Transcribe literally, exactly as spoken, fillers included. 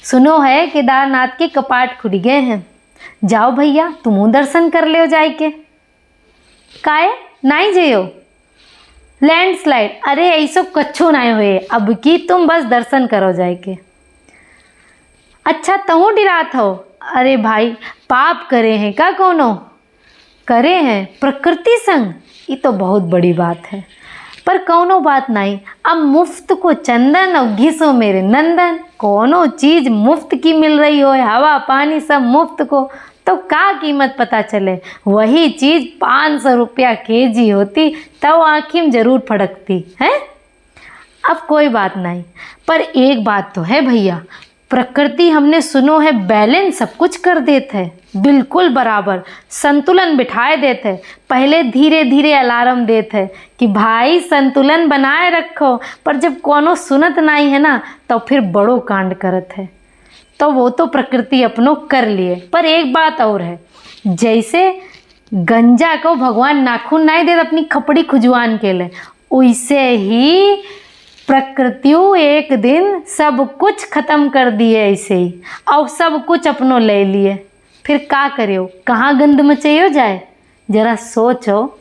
सुनो है, केदारनाथ के कपाट खुलि गए हैं। जाओ भइया, तुमहू दर्शन कर लेव जाइके। काहे? नाहीं जइयो? Landslide? अरे, ऐसो कछू नाहीं होए, अब की तुम बस दर्शन करो जाइके। अच्छा, तहूँ डिरात हो? अरे भाई, पाप करे हैं का कौनो? करे हैं प्रकृति संग, ई तो बहुत बड़ी बात है। पर कौनो बात नाहीं, अब मुफ्त को चंदन और घिसो मेरे नंदन, कौनो चीज मुफ्त की मिल रही हो, हवा पानी सब मुफ्त को, तो का कीमत पता चले? वही चीज पाँच सौ रुपया केजी होती, तब आँखी में जरूर फड़कती है। अब कोई बात नाहीं, पर एक बात तो है भइया, प्रकृति हमने सुनो है balance सब कुछ कर देत है, बिल्कुल बराबर संतुलन बिठाए देत है। पहले धीरे धीरे alarm देत है कि भाई संतुलन बनाए रखो, पर जब कौनो सुनत नाहीं है ना, तो फिर बड़ो कांड करत है। तो वो तो प्रकृति अपनो कर लिए, पर एक बात और है, जैसे गंजा को भगवान नाखून नाहीं देत अपनी खपड़ी खुजवान के ले, वैसे ही प्रकृतियो एक दिन सब कुछ खतम कर दिए ऐसे ही, और सब कुछ अपनो ले लिए। फिर का करियो, कहाँ गंद मचइयो जाए? जरा सोचो।